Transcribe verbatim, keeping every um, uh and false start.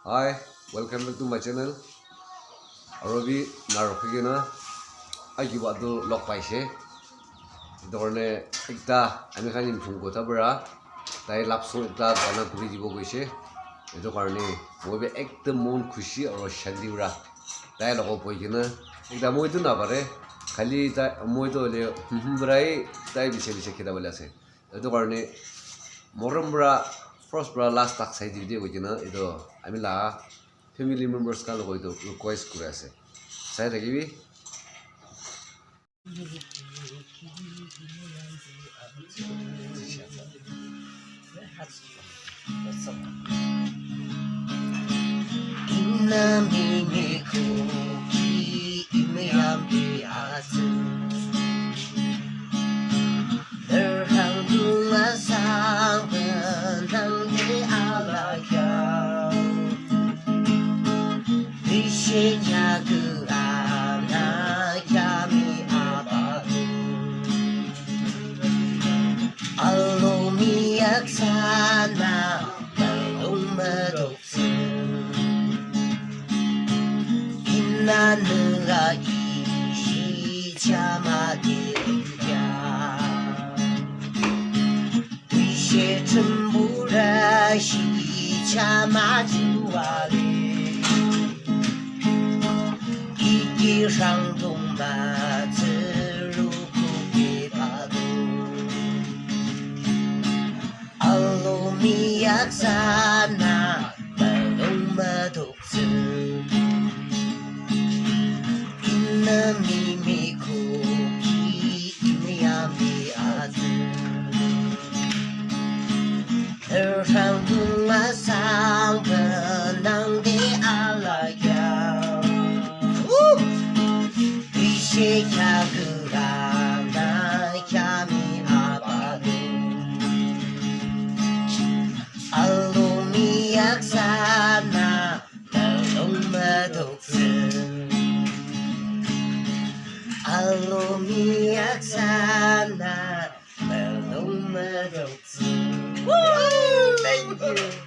Hi, welcome back to my channel. Aro bi na rokhi kena akiba tu log paise. Etu karne ekta ami khan Yimkhiung kotha para tai love song ekta gana kuri dibo koise. Etu karne moi bi ekdam mon khushi aro shanti para tai logot bohi kena ekta moi tu na pare, khali tai moi tu hoile hum hum para hi tai biche biche kheda bole ase. Etu karne morom para first para last tak sai dibi de koi kena etu ami la family members khan logot etu request kuri ase. Sai thakibi. Woo! Thank you.